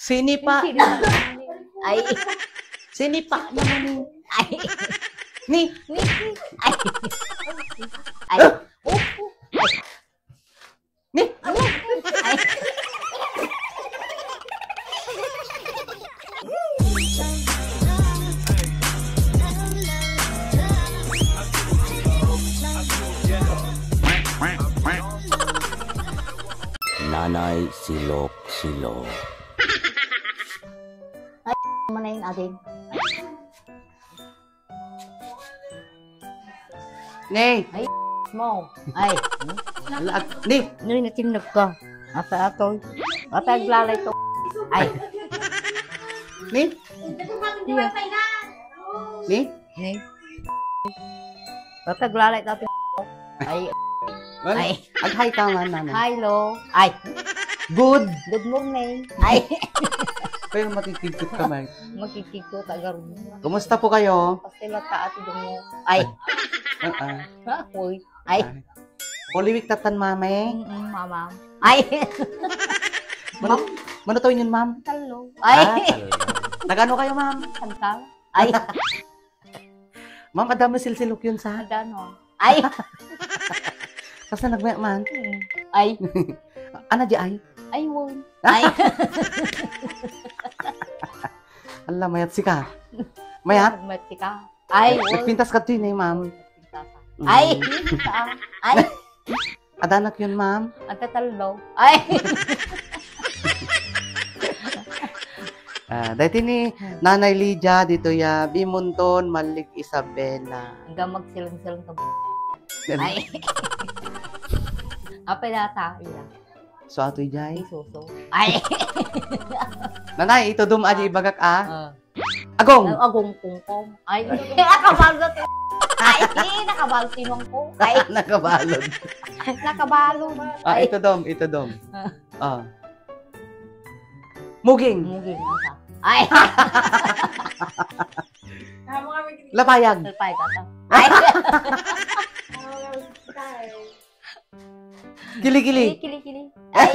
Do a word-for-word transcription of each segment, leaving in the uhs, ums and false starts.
Sinipa. Sinipa. Ay. Sinipa naman eh. Ay. Ni. Ni. Ay. Ay. Opo. Ni. Ay. Nanay Silok-silok. Ay, mo na yun, ading. Ni. Ay, mo. Ay. Ala, ni. Ni, natinag ka. Asa atoy? Asa aglalay to? Ay. Ni? Iya. Ni? Ni? Asa aglalay to? Ay. Well, ay. Ag-hi ka man, nanay. Hi, lo. Ay. Good. Good morning. Ay. Pero makikigkot ka, Mike. Makikigkot, agarod mo. Kumusta po kayo? Pastila ta, ati dungo. Ay. Ah, ah. Ha? Uy. Ay. Ay. Holy Week tatan, mami. Mm, mama. Ay. Mano, mano to yun, ma'am? Talo. Ay. Ah, talo. Taga ano kayo, ma'am? Santa. Ay. Ma'am, adda met silsilok yun sa? Adda, no? Ay. Kasla nagmayat man? Hmm. Ay. Ano di ay? Ay, won. Ay. Ala, mayat sika. Mayat? Mayat sika. Ay, won. Nagpintas ka to yun eh, ma'am. Nagpintas. Mm. Ay. Ay. Adanak yun, ma'am? Ang tatalo. Ay! Ah, dahil ni Nanay Lydia, dito ya, Bimonton, Malik, Isabela. Hanggang magsilang-silang ka. Yan. Ay! Apay data, ila. So, ato ijay? Isuso. Ay! Nanay, ito dum, adi ibagak, ah. Ah. Agong. Ay, agong kungkong. Ay, nakabalot. Ay, nakabalot tinong ko. Ay. Nakabalot. Nakabalot. Ah, ay. Ito dom, ito dom. Ah. Ah. Muging. Muging, asa? Ay. Lapayag. Lapayag, asa? Ay. Kili-kili. Kili-kili. Ay.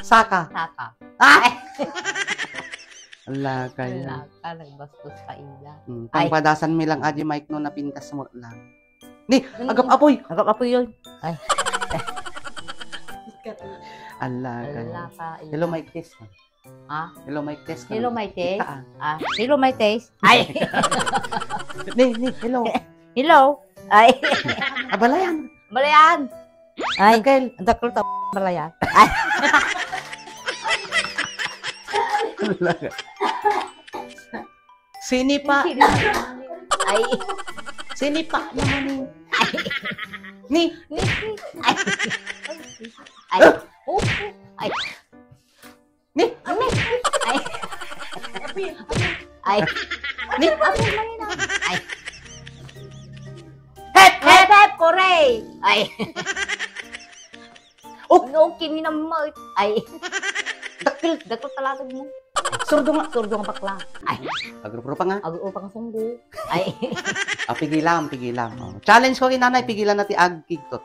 Saka. Saka. Ah! Ay. Ala kayo. Ala ka, nagbastos pa ila. Hmm, ay. Pangpadasan mi lang, adi, Mike, no, napintas mo lang. Ni, ano? Agap apoy. Agap apoy yun. Ay. Ala kayo. Ala ka, ila. Hello, Mike, test. Ah? Hello, mic test. Hello, mic test. Ita, ah. Ah, hello, mic test. Ay! Ni, ni, hello. Hello. Ay. Abalayan. Abalayan. Ay. Dakkel. Dakkel ta abalayan. Ay. Sinipa. Ay. Sinipa naman eh. Ay. Ni. Ni. Ay. Ay. Oh. Ay. Ni? Ni? Ay. Ay. Ni? Ay, mali na. Ay. Hep, hep, hep, kore. Ay. Oh. No, kini na mo. Ay. Dakkel, dakkel talatag mo. Surdo nga, surdo nga bakla. Ay. Agrup-rupa nga. Agrup-rupa nga sunggo. Ay. Ah, pigilam, pigilam. Oh. Challenge ko kay nanay, pigilan na ti agkigtot.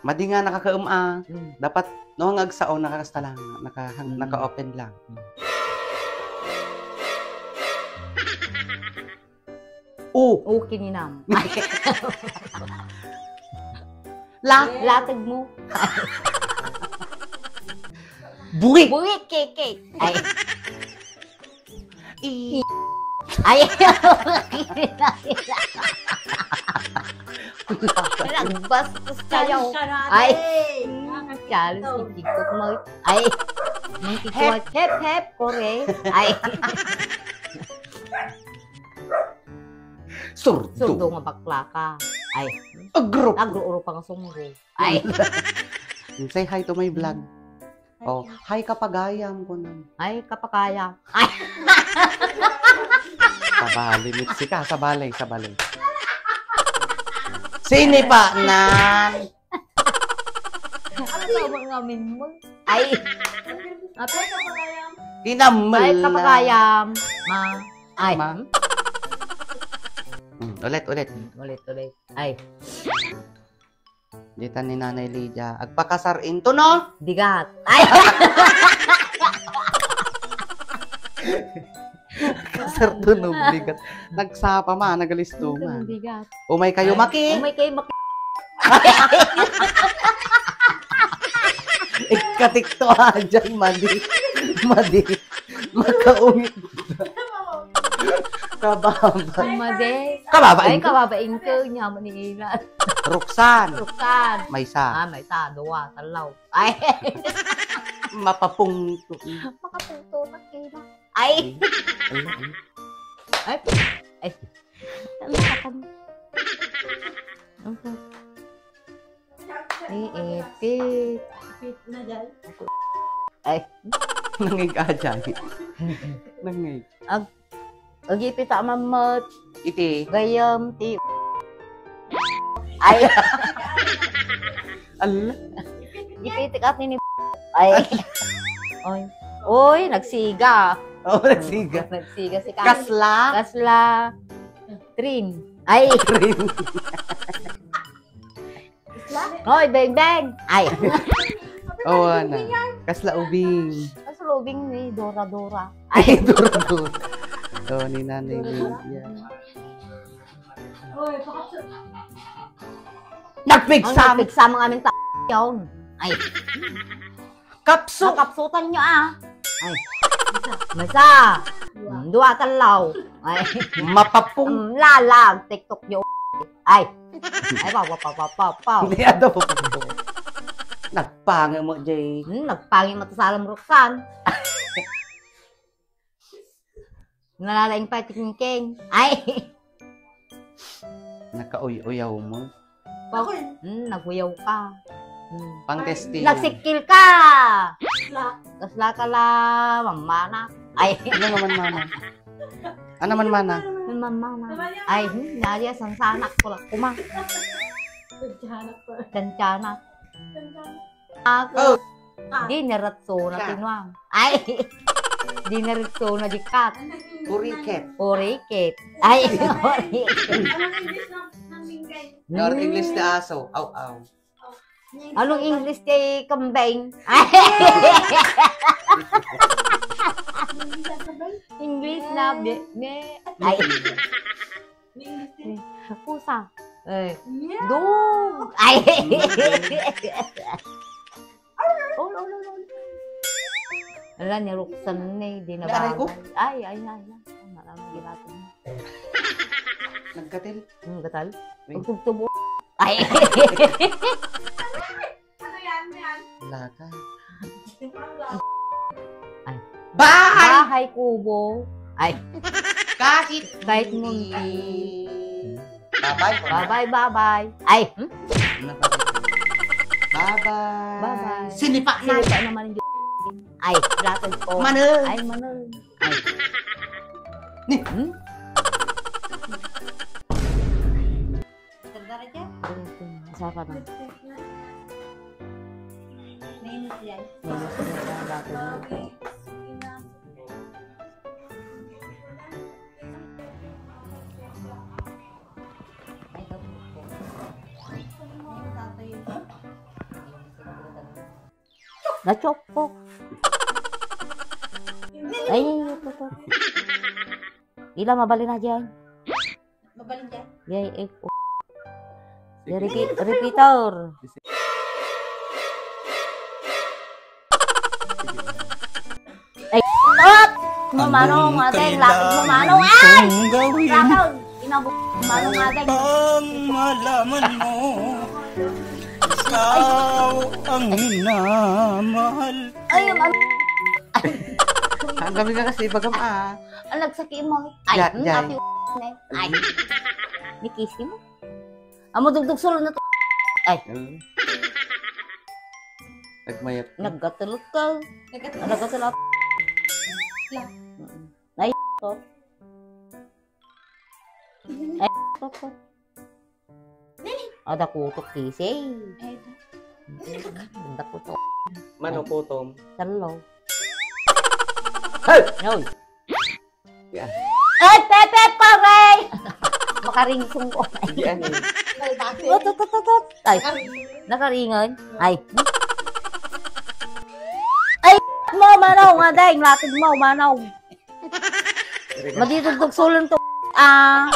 Madi nga nakakaem a. Mm. Dapat, no, nga agsao, nakakasta lang, naka-, mm, naka-open lang. Mm. O. O, kininam. La. Latag mo. Buwik. Buwik, keke. Ay. I-, ay. Nagbastos kayo. Ay. Challenge ni TikTok mo. Ay. Hep, hep, hep, kore. Ay. Surdo. Surdo nga bakla ka. Ay. Agrup. Agrup-rupa nga sunggo. Ay. Say hi to my vlog. Oh, hi, kapagayam, kunan. Ay, kapagayam. Ay. Sabali, mitsi ka, sabali, sabali. Sinipa nan. Ano to, mga amin mo? Ay. Ate, kapagayam. Kinamel. Ay, kapagayam. Ma. Ay. Ma. Hmm, ulit, ulit. Hmm, ulit, ulit. Ay. Ditan ni Nanay Lydia, agpakasar into, no? Bigat. Ay! Tertunog, bigat. Nagsapa man, nagalisto man. Bigat. Umay kayo, Ay, maki. Umay kayo, maki. Ikatikto, ah, dyan, madi. Madi. Makaungit. Kababa. Madi. Kababa, Ay, ingko. Kababa, ingko. Niya mo ni Ilan. Roxanne. Roxanne. Maysa. Ah, maysa. Dua, talaw. Ay. Mapapungto. Makapungto, makina. Ay. Ala, ala. Ay. Ay. Ano ka pa? Ano ka? Ay, ipit. Ipit na dyan. Ay. Nangig a dyan. Nangig. Ag-, agipit a mammet. Iti. Gayam ti. Ay. Ala. Ipitik at nini-, Ay. Oy. Oy, nagsiga. Oo, nagsiga. Nagsiga si Ka-, Kasla? Kasla. Trin. Ay. Trin. Hoy, Beng Beng. Ay. Oo, ana. Kasla ubing. Kasla ubing ni Dora Dora. Ay, Dora Dora. Oo, ni Nanay Lydia. Nagpigsa. Ang nagpigsa mo ngamin ta-, yun. Ay. Kapso. Nakapsutan nyo, ah. Ay. Maysa. Mm, dua, talaw. Ay. Mapapung. Mm, lalag. TikTok nyo. Ay. Ay, pa, pa, pa, pa, pa, pa. Hindi, ano po? Nagpangit mo, Jay. Hmm, nagpangit mo, Salam Roxanne. Nalalaing pa ti kingking. Ay! Nakauy-uyaw mo. Pa-, Ako yun. Hmm, naguyaw ka. Hmm. Pang-testing. Nagsikil ka! Kasla. Kasla ka la, mamana. Ay. Ano naman, mama? Ano man, mana? Ano man, mama? Ay, hmm, nariya, sansanak ko lang. Kuma. Tantsanak pa. Tantsanak. Tantsanak. Ako. Oh. Di naratso na Cat. Tinuang. Ay! Di naratso na di cat. Puriket. Puriket. Ay, puriket. Anong English ng, ng linggay? Anong English ti aso? Aw, aw. Anong English ti kambing? Ay! English na bi-, ne-, ay. Pusa. Eh. Yeah. Dog. Ay. Ol, ol, ol, ol. Ala, ni Roxanne, eh, di na Aray ko. Bagay. Ay, ay, ay, ay. Ay, marami ginagawa. Nagkatil. Hmm, gatal. Wait. Pagtugtubo. Ay. Ano yan? Ano yan? Laka. Ay. Bahay! Bahay kubo. Ay. Kahit Kahit munti. Munti. Babay, babay. Babay, babay. Ay. Hmm? Ano pa? Babay. Babay. Sinipa na. Sinipa naman yung Ay, plato ko. Manong. Ay, manong. Ay. Ni. Hmm? Saka na. Minus yan. Minus na yung mga bago mo. Nachok ko. Ay, ay, ay, ito, ito. Ila, mabalin na dyan. Mabalin dyan? Yay, eh, oh. Sige. Repeat-, repeater. Ay, stop! Mamano, Anong mateng, lapit mo, mano. Ay! Kailangan kong gawin? Lapit, inabot, mano, mateng. Pang malaman mo, ikaw ang minamahal ko. Ay, ang ano? Ang gabi ka kasi, bagam, ah. Ang nagsaki mo. Ay, Ya-, hmm, Jai. Ate, ay. Ni kiss mo. Amo dugdug solo na to. Ay. Hmm. Nagmayat ka. Nagkatulog ka. Nagkatulog. Nagkatulog. La. Mm-mm. Ay, to. Ay, to, to. Ada kutok kisi. Ay, to. Ada kutok. Mano kutom? Salo. Hey! Yoy. Yan. Eh, Pepe, pare! Makaringsong ko. Yan. Ot, ot, ot, ot, ot. Ay, nakaringan. Ay. Ay, mo, manong, adeng, lapid mo, manong. Madi dugdugsolen to, ah.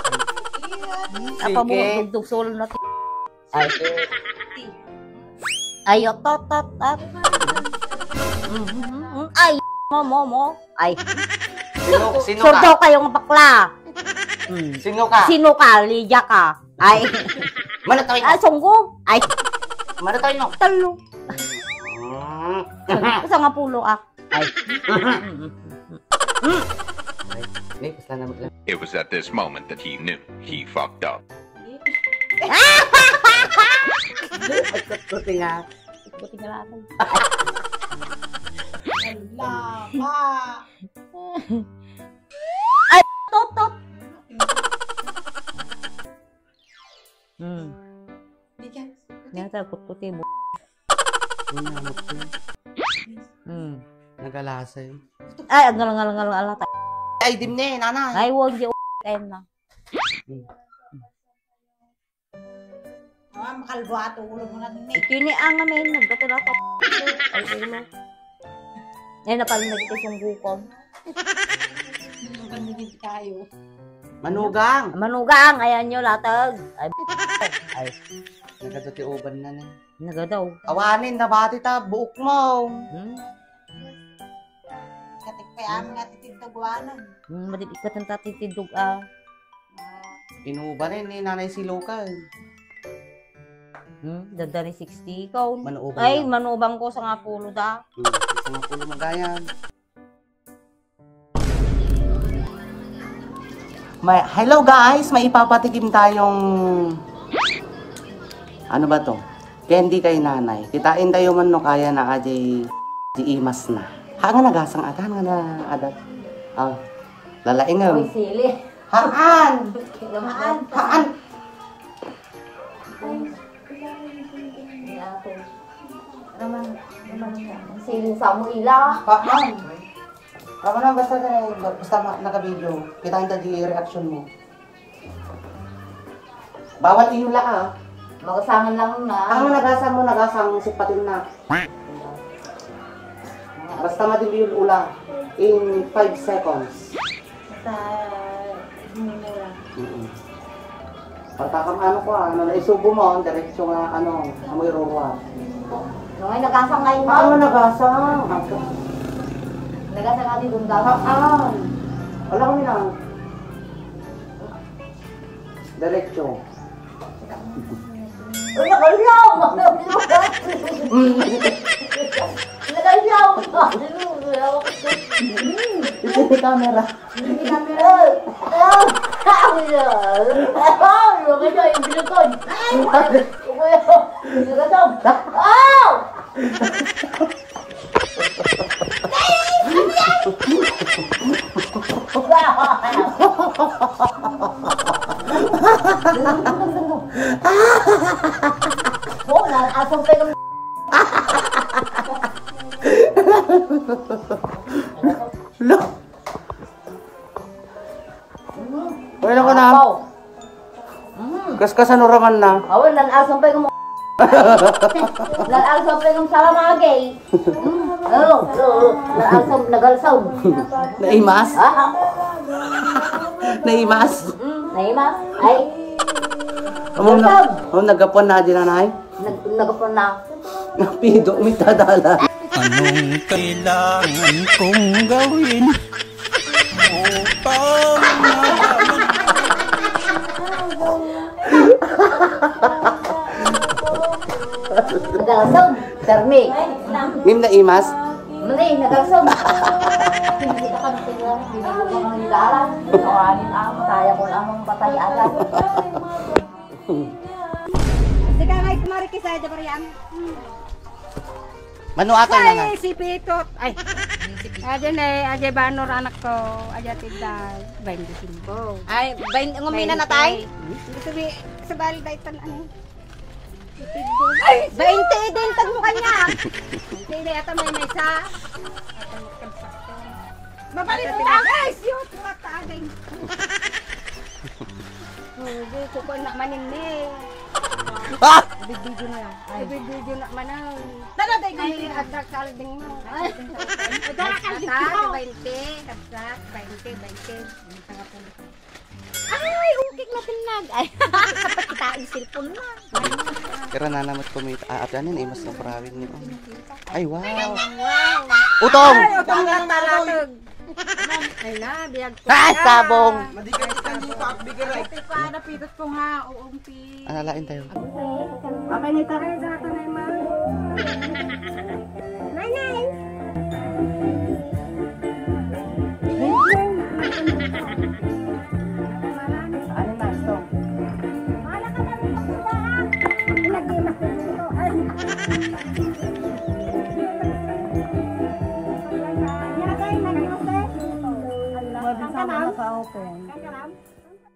Apa mo Sige. dugdugsolen na ti-, ay. Ay, tot, tot, tot. Mhm, mhm. Ay, mo, mo, mo. Ay. Sino, sino Surdo ka? kayo nga bakla. Hmm. Sino ka? Sino ka? Lydia ka. Ay. Manatoy Ah, no? sunggo. Ay. Manatoy no? Talo. Mm. Sa nga pulo, ah. Ay. Ay, kasla naman lang. It was at this moment that he knew he fucked up. Ay, kutkuti nga. Kutkuti nga lang. Lama. Ay, tot, tot. Hmm. Di ka. Nata, kutkuti mo. Ang namot ko. Hmm. Nagalasay. Ay, ang galang, galang, galang, alata. Ay, dimne, nanay. Ay, wag di, kayo na. Hmm. Ah, makalbo ato ulo mo na din eh. Kini ang amin, nagkatira ka. Ay, ulo. Ay, napalinag ito sunggukan. Ang panigid tayo. Manugang. Manugang, ayan nyo, latag. Ay, ay. Nagado ti uban na ni. Nagadaw. Awanin, nabati ta, buok mo. Hmm? Katik pa yung amin nga titindog wanan. Hmm, madid ikatan ta titindog, ah. Inuban ni Nanay Siloka, eh. Hmm, dagdari sixty ikaw. Manuubang Ay, lang. Manuubang ko sa nga pulo da. Hmm, sa nga pulo magayan. May, hello guys, may ipapatikim tayong, ano ba to? Candy kay nanay. Kitain tayo man no kaya na aja di imas na. Ha nga nagasang atan nga na adat. Oh, lalaingem. Uy, sili. Haan! Haan! Haan! Ay, ate. Raman, raman, siling Samuela. Haan! Raman, basta ka na, basta ma-, naka-video. Kitain ta di reaction mo. Bawal iyo la, ah. Magasangan lang na. Ang nagasang mo, nagasang sipatin na. Basta madimiyul ula in five seconds. Basta, muna lang. Mm-mm. Pagkakam ano ko, ah, ano na isubo mo, diretso nga, ano, amoy ruruan. No, ay, nagasang ngayon mo. Ah, nagasang. Nagasang nga di gundang. Ah, ah. Wala kami na. Diretso. Uy, nakaliyaw! Nakaliyaw! Ito yung camera. Hindi camera. Ah! Ah! Ah! Nakaliyaw, yung bilog ko. Ah! Oh, na, asam pa yung Lo. Wala ko na. Apaw. Mm. Kaskasan uraman na. Awan, lan-asam pa yung lan-asam pa yung salamagay. Mm. Oo, oo. Lan-asam, nagalsam. Naimas? Ah? Naimas? Mm, naimas. Ay. Among na, Galsam. Among nagapuan na di nanay? Nag-, nagapuan na. Napido, mitadala. Anong kailangan kong gawin upang magamit? Nagalsam, Termi. Ngem naimas? Mali, nagalsam. Hindi ka kami tingnan, hindi ko kami nilalang. Kawanin ang mataya ko lang ang patay agad. Sika nga, Mari, kisa, Jabarian. Mano atay na nga? Ay, si Pitot. Ay. Aja ne, aja Banor anak ko. Aja tigda. Bain di simbo. Ay, bain, ngumina na tay? Bain di. Sabi, sa bali, daytan, ano? Ay, bain di, daytan mo kanya. Bain di, ata may may sa. Mabalik mo na, guys! Yun, tumatagay. Hindi, kukuha na manin ni. Ah! Bidbidyo na lang. Ay, bidbidyo na man ang. Dala, dai, ay, gunting. At sa kalding mo. Ay, ito na kalding ko. Bainte, kapsat, bainte, bainte. Ang tangapulo. Ay, okay na tinag. Ay, kita ang cellphone na. Kira na naman kumita. Ah, ate, ano yun? Imas na parawin niyo. Ay, wow. Wow. Utong! Ay, utong na talatag. Ay na, biyag ko. Ah, sabong! Madi ka, di ka, di ka, di ka, di ka. Ito pa, napindot ko nga, uumpi. Ano, lain tayo? Okay, may tayo sa atin ay, ma'am.